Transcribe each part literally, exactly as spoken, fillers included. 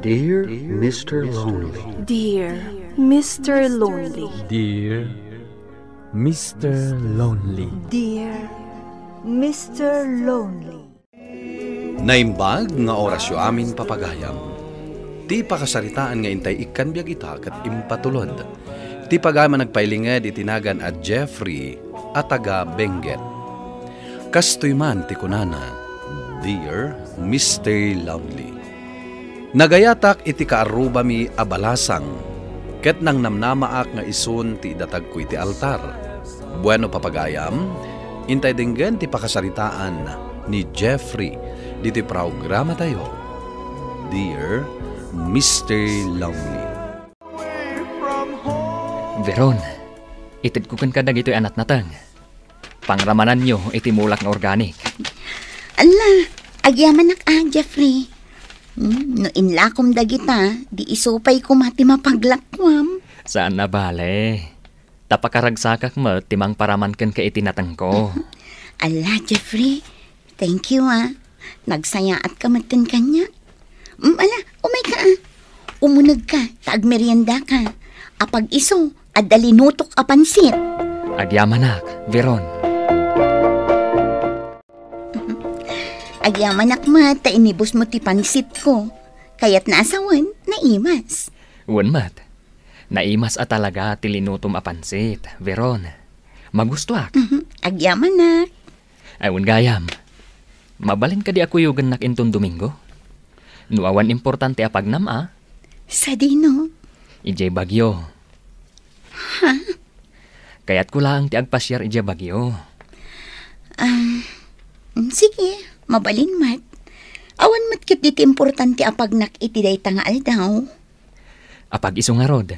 Dear Mister Lonely. Dear Mister Lonely. Dear Mister Lonely. Dear Mister Lonely. Naimbag nga orasyo amin, papagayam. Ti pakasaritaan nga intay ikkan biag ita ket impatulod ti pagayam a nagpailinged iti nagan a Jeffrey a taga Benguet. Kastoy man ti kunana, "Dear Mister Lonely, nagayatak iti kaarrubami a balasang, ket nangnamnamaak nga isun ti idatagko iti altar." Bueno, papagayam, intay denggen ti pakasaritaan ni Jeffrey ditoy programatayo, Dear Mister Lonely. Veron, itedko kenka dagitoy a natnateng. Pangramananyo iti mulak nga organic. Alla, agyamanak a, Jeffrey. Hmm, no inlakom dagita, di isu pay koma ti mapaglakuam. Saan a bale. Ta pakaragsakak met ti mangparaman kenka iti natengko. Alla, Jeffrey, thank you, ah. Nagsayaatka met ken kaniak. Mm, ala, umayka, ah. Umunegka, ta agmeriendaka. Apag-isu, adda linutok a pansit. Agyamanak, Veron. Agyamanak met ta inibusmo ti pansitko. Kayatna a sawen, naimas. Wen met. Naimas a talaga ti linutom a pansit, Veron. Magustoak. Mhm. Agyamanak. Ay, wen gayam. Mabalin kadi a kuyogennak inton Domingo? No awan importante a pagnam a? Sadino? Idiay Baguio. Ha? Kayatko laeng ti agpasiar idiay Baguio. Ah, mm, sige, mabalin met. Awan met ketdi ti importante a pagnak iti dayta nga aldaw. Apag-isu ngarud,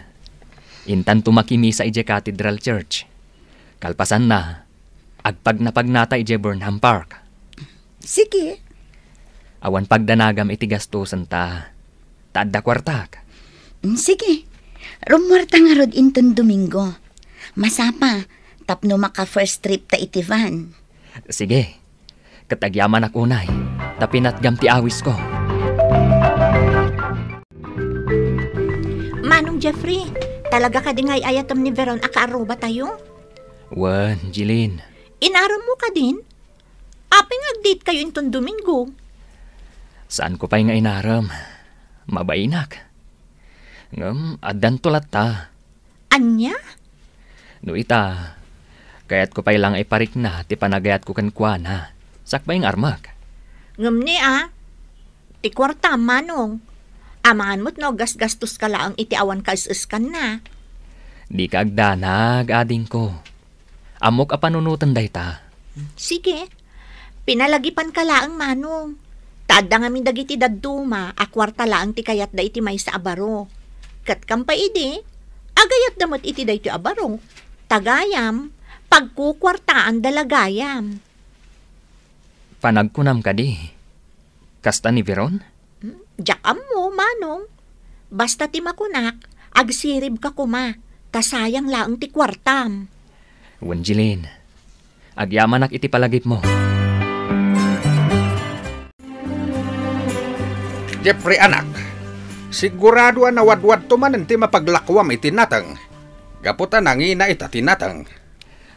intanto makimisa idiay Cathedral Church. Kalpasanna, agpagnapagnata idiay Burnham Park. Sige. Awan pagdanagam iti gastusen ta, ta adda kuartak. Mm, sige. Rummuarta ngarud inton Domingo. Masapa, tapno maka-first trip ta iti van. Sige. Ket agyamanak unay, ta pinatgam ti awisko. Manong Jeffrey, talaga kadi nga ay-ayatem ni Veron a kaarrubatayo? Wen, Jeline. Inaremmo kadin? Apay nga ag-date kayo inton Domingo? Saanko pay nga inarem. Mabainak. Ngem, addanto latta. Ania? No ita, kayatko pay la nga iparikna ti panagayatko kenkuana, sakbay nga armak. Ngem ni a, ti kuarta, manong. Amangan met no aggasgastoska laeng iti awan kaes-eskanna. Dika agdanag, adingko. Ammok a panunoten dayta. Sige. Pinalagipanka laeng, manong. Ta adda ngamin dagiti dadduma a kuarta laeng ti kayatda iti maysa a baro. Ket kampay idi, agayatda met iti daytoy a baro. Ta gayam, pagkukuartaanda la gayam. Panagkunam kadi, kasta ni Veron? Hmm, diak ammo, manong. Basta ti makunak, agsiribka koma, ta sayang laeng ti kuartam. Wen, Jeline, agyamanak iti palagipmo. Jeffrey, anak, sigurado a nawadwadto manen ti mapaglakuam iti nateng, gapu ta nangina ita ti nateng.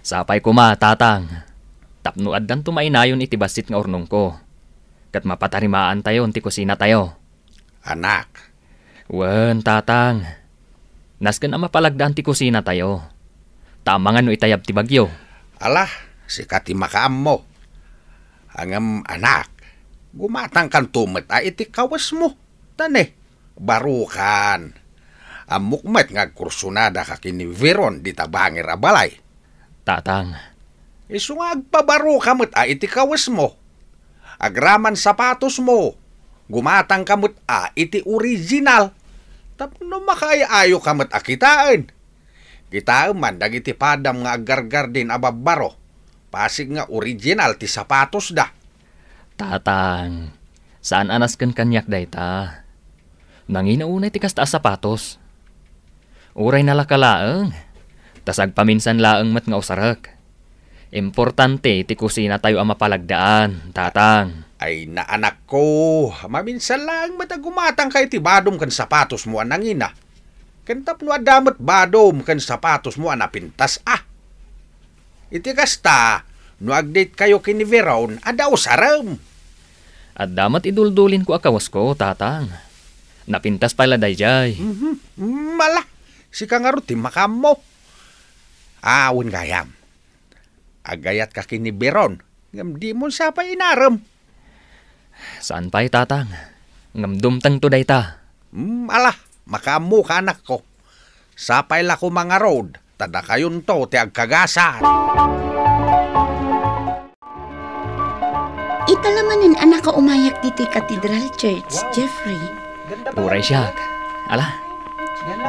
Sapay koma, tatang, tapno addanto mainayon iti bassit nga urnongko. Ket mapatarimaantayon ti kusinatayo. Anak. Wen, tatang. Nasken a mapalagdaan ti kusinatayo. Ta amangan no itayab ti bagyo. Ala, sika ti makaammo. Ngem, anak, gumatangkanto met a iti kawesmo. Ta ne, barukan. Ammok met nga agkursunadaka ken ni Veron dita bangir a balay. Tatang. Isu nga agpabaroka met a iti kawesmo. Agraman sapatosmo, gumatangka met a iti original. Tapno makaay-ayoka met a kitaen. Kitaem man dagiti padam nga aggargardin a babbaro. Pasig nga original ti sapatosda. Tatang, saan a nasken kaniak dayta. Nangina unay ti kasta a sapatos. Uray nalaka laeng, ta sagpaminsan laeng met nga usarek. Importante ti kusinatayo a mapalagdaan, Tatang. Ay, na, anakko, maminsan laeng met a gumatangka iti badom ken sapatosmo a nangina. Ken tapno adda met badom ken sapatosmo a napintas a. Iti kasta, no agdatekayo ken ni Veron, adda usarem. Adda met iduldulinko a kawasko, Tatang. Napintas pay la daydiay. Mhm. Mala, sika ngarud ti makaammo. Awan gayam. Agayatka ken ni Veron, ngem dimon sa pay inarem. Saan pay, Tatang. Ngem dumtengto dayta. Hmm, ala, makaammoka, anakko. Sapay la koma ngarud, ta dakayonto ti agkagasat. Ita la manen a nakaumayak ditoy Cathedral Church, Jeffrey. Uray siak. Ala,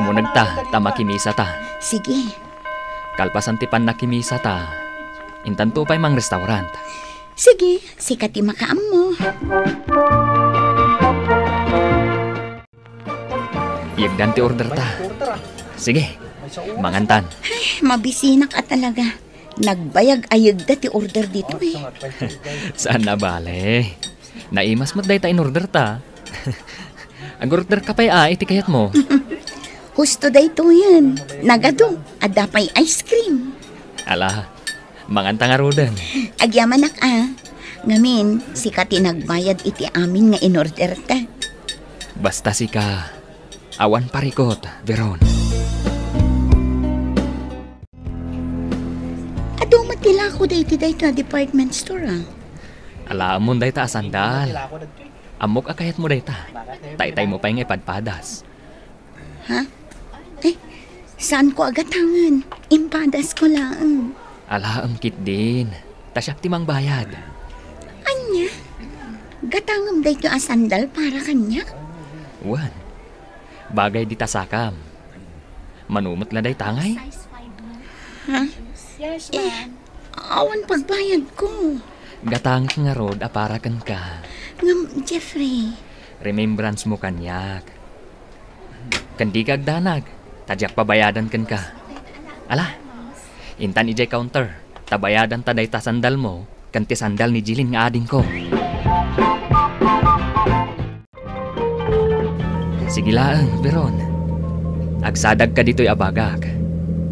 umunegta ta makimisata. Sige. Kalpasan ti pannakimisata, intanto pay mangrestaurant. Sige, sika ti makaammo. Yegdan ti orderta. Sige, mangantan. Ay, mabisinak a talaga. Nagbayag a yegda ti order ditoy. Saan a bale. Naimas met dayta in-orderta. Ag-orderka pay a iti kayatmo. Husto daytoyen. Nagadu, adda pay ice cream. Ala, manganta ngaruden. Agyamanak a. Ngamin, sika ti nagbayad iti amin nga in-orderta. Basta sika, awan parikut, Veron. Adu met ti lako dayta dayta department store, a. Alaamon dayta a sandal. Ammok a kayatmo dayta. Taytaymo pay nga ipadpadas. Ha? Ay, saanko a gatangen. Impadasko laeng. Alaem ketdin. Ta siak ti mangbayad. Ania? Gatangem daytoy a sandal para kaniak? Wen. Bagay dita sakam. Mano met la dayta ngay? Ha? Eh, awan pagbayadko. Gatangek ngarud a para kenka. Ngem, Jeffrey. Remembrance mo kaniak. Ken dika agdanag, ta diak pabayadan kenka. Ala, intan idiay counter, ta bayadanta dayta sandalmo ken ti sandal ni Jeline nga adingko. Sige laeng, Veron. Agsadagka ditoy a bagak.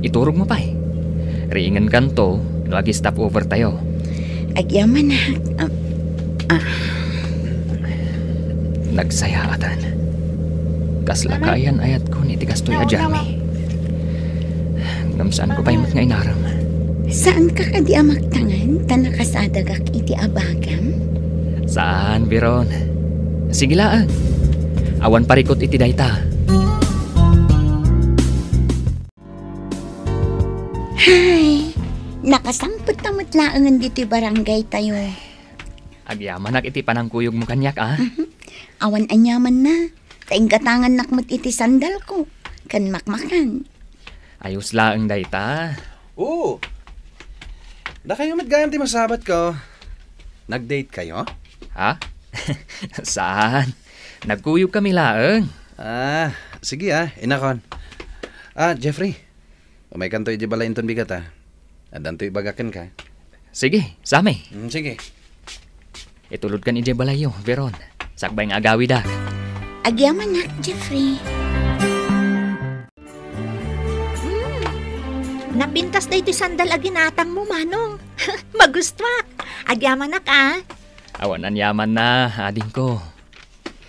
Iturogmo pay. Riingenkanto no ag-stop over tayo. Agyamanak. Ah, ah. Nagsayaatan. Kasla kaayan-ayatkon iti kastoy a journey. Ngem saanko pay met nga inarem. Saanka kadi a maktangan ta nakasadagak iti abagam? Saan, Veron. Sige laeng. Awan parikut iti dayta. Hay, nakasangpet ta met laengen ditoy barangay tayo. Agyamanak iti panangkuyogmo kaniak, a? Mhm. Awan aniamanna. Ta inggatangannak met iti sandalko, ken makmakan. Ayos laeng dayta. Oo. Dakayo met gayam ti masabatko. Nag-date kayo? Ha? Saan? Nagkuyogkami laeng. Ah, sige, ah, inakon. Ah, Jeffrey, umaykanto idiay balay inton bigat, ah. Addanto ibaga kenka. Sige, Sammy. Mm, sige. Itulodkan idiay balayyo, Veron. Sakbay nga agawidak. Agyamanak, Jeffrey. Hmm. Napintas daytoy sandal a ginatangmo, Manong. Magustuak. Agyamanak, a. Awan aniamanna, adingko.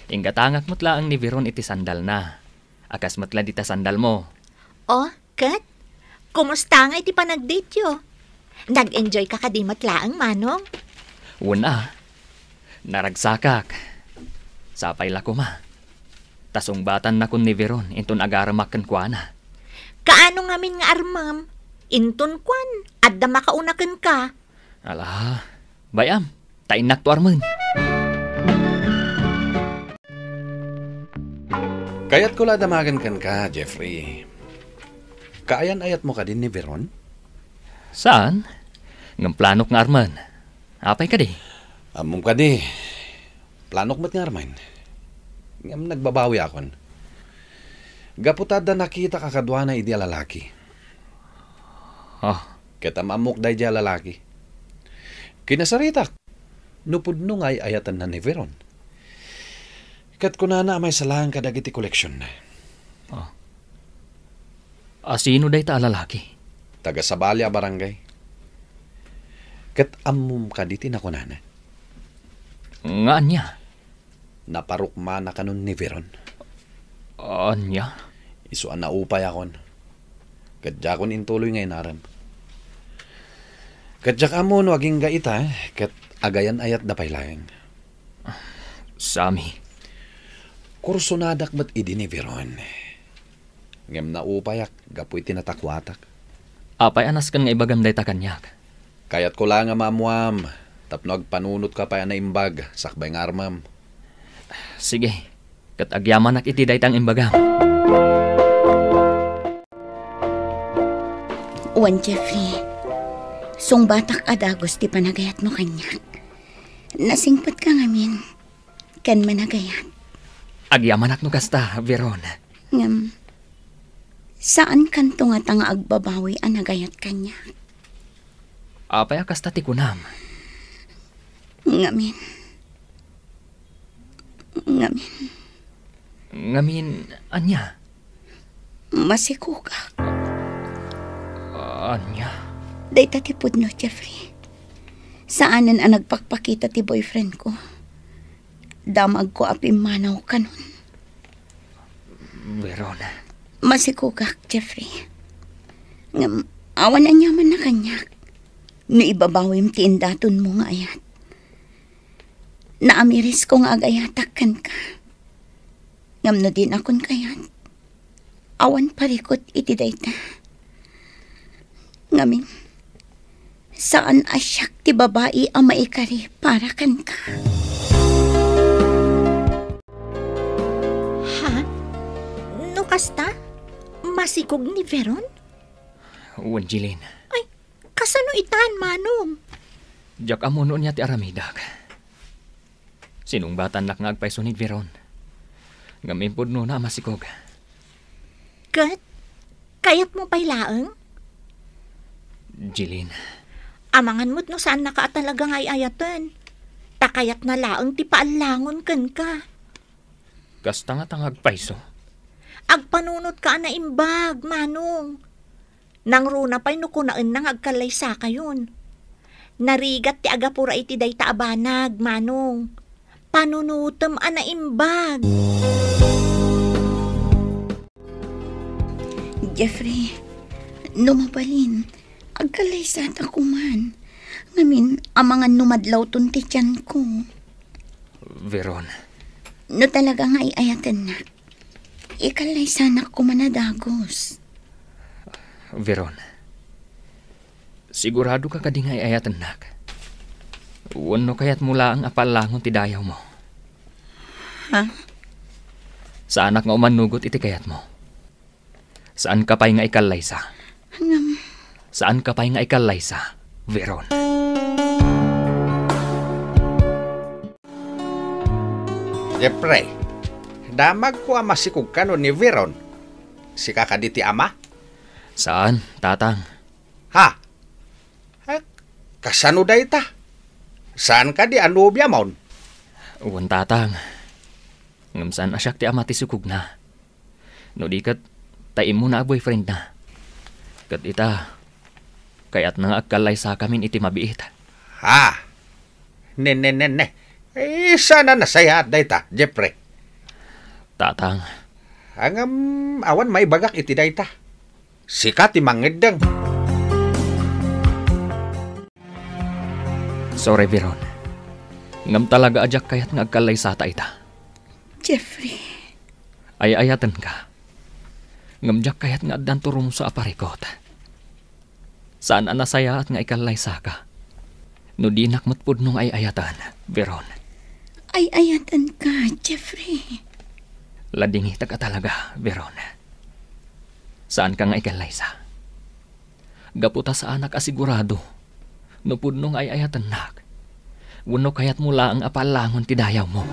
Inggatangak met laeng ni Veron iti sandalna. A kas met la dita sandalmo. O, ket? Kumusta ngay ti panag-dateyo? Nag-enjoyka kadi met laeng, Manong? Wen a. Naragsakak. Sapay la koma. Ta sungbatannakon ni Veron inton agaremak kenkuana. Kaano ngamin nga armem? Inton kuan, adda makauna kenka. Ala, bay-am, ta innakto armen. Kayatko la a damagen kenka, Jeffrey. Kaayan-ayatmo kadi ni Veron? Saan? Ngem planok nga armen. Apay kadi? Ammom kadi, planok met nga armen. Ngem nagbabawiakon. Gapu ta adda nakitak a kaduana idi a lalaki. Ah. Ket am-ammok daydiay a lalaki. Kinasaritak no pudno nga ay-ayatenna ni Veron. Ket kunana a maysa laeng kadagiti koleksionna. Ah. A sino dayta a lalaki? Taga-sabali a barangay. Ket ammom kadi ti nakunana? Nga ania? Naparukmana kanon ni Veron. Ania? Isu a naupayakon. Ket diakon intuloy nga inarem. Ket diak ammo no agingga ita, ket agayan-ayatda pay laeng. Sami. Kursonadak met idi ni Veron. Ngem naupayak gapu iti natakuatak. Apay a nasken nga ibagam dayta kaniak? Kayatko la nga maammuam tapno agpanunotka pay a naimbag sakbay nga armem. Sige, ket agyamanak iti dayta nga imbagam. Wen, Jeffrey, sungbatak a dagus ti panagayatmo kaniak. Nasingpetka ngamin ken managayat. Agyamanak no kasta, Veron. Ngem, saankanto ngata nga agbabawi a nagayat kaniak? Apay a kasta ti kunam? Ngamin. Ngamin. Ngamin, ania? Masikogak. Ania? Dayta ti pudno, Jeffrey. Saanen a nagpakpakita ti boyfriend ko. Damagko a pimmanaw kanon. Veron. Masikogak, Jeffrey. Ngem, awan aniamanna kaniak no ibabawim ti indatonmo nga ayat. Naamirisko nga agayatak kenka. Ngem no dinakon kayat, awan parikut iti dayta. Ngamin, saan a siak ti babai a maikari para kenka. Ha? No kasta, masikog ni Veron? Wen, Jeline. Ay, kasano itan, Manong? Diak ammo no ania ti aramidek. Sinungbatannak nga agpayso ni Veron. Ngem impudnona a masikog. Ket, kayatmo pay laeng? Jeline. Amangan met no saannaka a talaga nga ay-ayaten. Ta kayatna laeng ti paallangon kenka. Kasta ngata nga agpayso? Agpanunotka a naimbag, Manong. Nangruna pay no kunaenna nga agkallaysakayon. Narigat ti agapura iti dayta a banag, Manong. Panunotem a naimbag. Jeffrey, no mabalin, agkallaysata koman. Ngamin, amangan no madlawton ti tianko. Veron. No talaga nga ay-ayatennak, ikallaysanak koman a dagus. Veron, siguradoka kadi nga ay-ayatennak? Wenno kayatmo laeng a paallangon ti dayawmo? Ha? Saanak nga umannugot iti kayatmo. Saanka pay nga ikallaysa. Ngem. Saanka pay nga ikallaysa, Veron. Jeffrey, damagko a masikog kano ni Veron. Sika kadi ti ama? Saan, Tatang. Ha? Eh, kasano dayta? Saan kadi a nobiamon? Wen, Tatang. Ngem saan a siak ti ama ti sikogna. No di ket, ta immuna a boyfriendna. Ket ita, kayatna nga agkallaysakamin iti mabiit. Ha? Ne, ne, ne, ne. Eh, saan a nasayaat dayta, Jeffrey. Tatang. Ngem, awan maibagak iti dayta. Sika ti mangeddeng. Sorry, Veron. Ngem talaga a diak kayat nga agkallaysata ita. Jeffrey. Ay-ayatenka. Ngem diak kayat nga addanto rumsa a parikut. Saan a nasayaat nga ikallaysaka no dinak met pudno nga ay-ayaten, Veron. Ay-ayatenka, Jeffrey. Ladingitak a talaga, Veron. Saanka nga ikallaysa. Gapu ta saanak a sigurado no pudno nga ay-ayatennak wenno kayatmo laeng a paallangon ti dayawmo.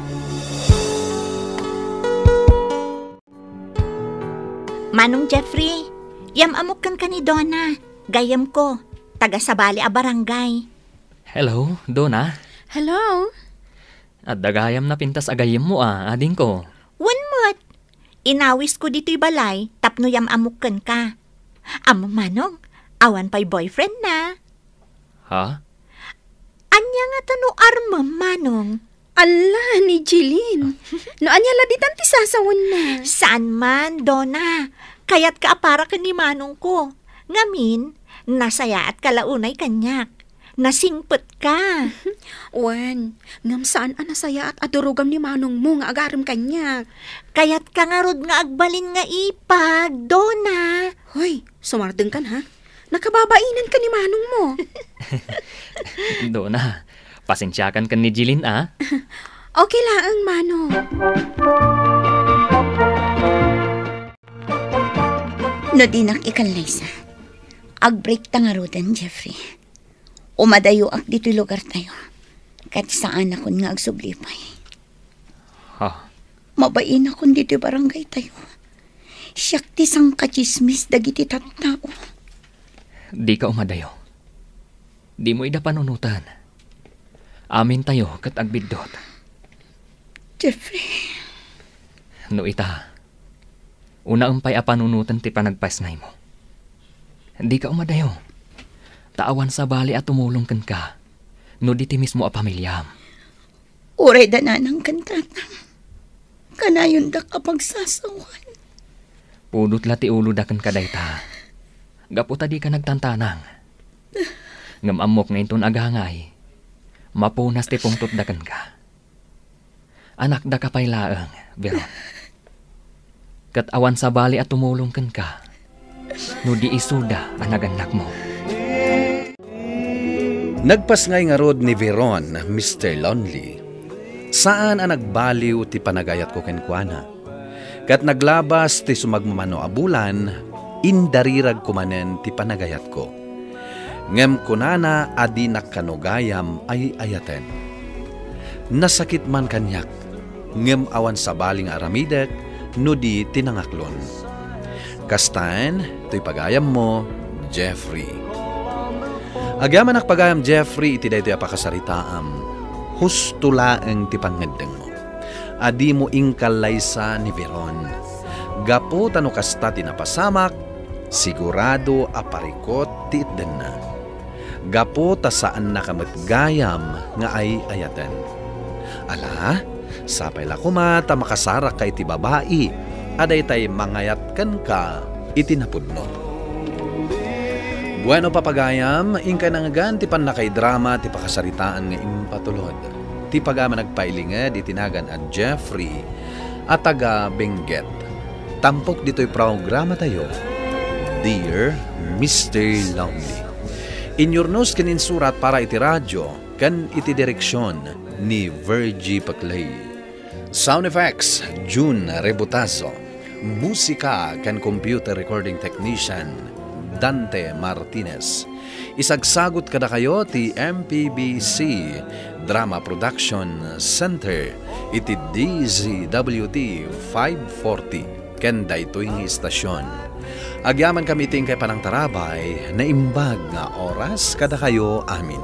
Manong Jeffrey, yam-amok kenka ni Donna, gayyemko, taga-sabali a barangay. Hello, Dona. Hello? Adda gayam napintas a gayyemmo a, adingko. Wen met. Inawisko ditoy balay tapno yam-ammok kenka. Ammom, Manong, awan pay boyfriend na. Ha? Ania ngata no armem, Manong? Alla, ni Jeline. No ania la ditan ti sasawenna? Saan man, Dona. Kayatka a para ken ni Manongko. Ngamin, nasayaatka la unay kaniak. Nasingpetka. Wen, ngem saan a nasayaat a durogam ni Manongmo nga agarem kaniak. Kayatka ngarud nga agbalin nga ipag, Dona. Hoy, sumardengkan, ha? Nakababainanka ni Manongmo. Dona, pasensiakan ken ni Jeline, a? Okay laeng, Manong. No dinak ikallaysa, agbreakta ngaruden, Jeffrey. Umadayoak ditoy lugartayo, ket saanakon nga agsubli pay. Ha? Mabainakon ditoy barangaytayo. Siak ti sangkachismis dagiti tattao. Dika umadayo. Dimo ida panunoten. Amintayo ket agbiddut. Jeffrey. No ita, unaem pay a panunoten ti panagpasngaymo. Dika umadayo. Ta awan sabali a tumulong kenka no di ti mismo a pamiliam. Uray da nanang ken tatang, kanayondak a pagsasawan. Pudot la ti uloda kenka dayta. Gapu ta dika nagtantanang. Ngem ammok nga inton agangay, mapunas ti pungtotda kenka. Anakdaka pay laeng, Veron. Ket awan sabali a tumulong kenka no di isuda a nagannakmo. Nagpasngay ngarud ni Veron, Mister Lonely. Saan a nagbaliw ti panagayatko kenkuana. Ket naglabas ti sumagmamano a bulan, indariragko manen ti panagayatko. Ngem kunana a dinak kano gayam ay-ayaten. Nasakit man kaniak, ngem awan sabali nga aramidek no di ti nangaklon. Kastaen, toy pagayammo, Jeffrey. Agyamanak pagayam Jeffrey iti daytoy a pakasaritaam, husto laeng ti pangngeddengmo. A dimo inkallaysa ni Veron. Gapu ta no kasta ti napasamak, sigurado a parikut ti itdenna. Gapu ta saannaka met gayam nga ay-ayaten. Ala, sapay la koma ta makasarakka iti babai a daytay mangayat kenka iti napudno. Bueno, papagayam, inkay nangngegan ti pannakaidrama ti pakasaritaan nga impatulod ti pagayam a nagpailinged iti nagan a Jeffrey a taga Benguet. Tampok ditoy programatayo, Dear Mister Lonely. Inyurnos ken insurat para iti radio ken iti direksion ni Virgie Paclay. Sound effects, June Rebutazo. Musika ken computer recording technician, Dante Martinez. Isagsagut kadakayo ti M P B C Drama Production Center iti D Z W T five forty ken daytoy nga istasyon. Agyamankami iti inkay panangtarabay, naimbag nga oras kadakayo amin.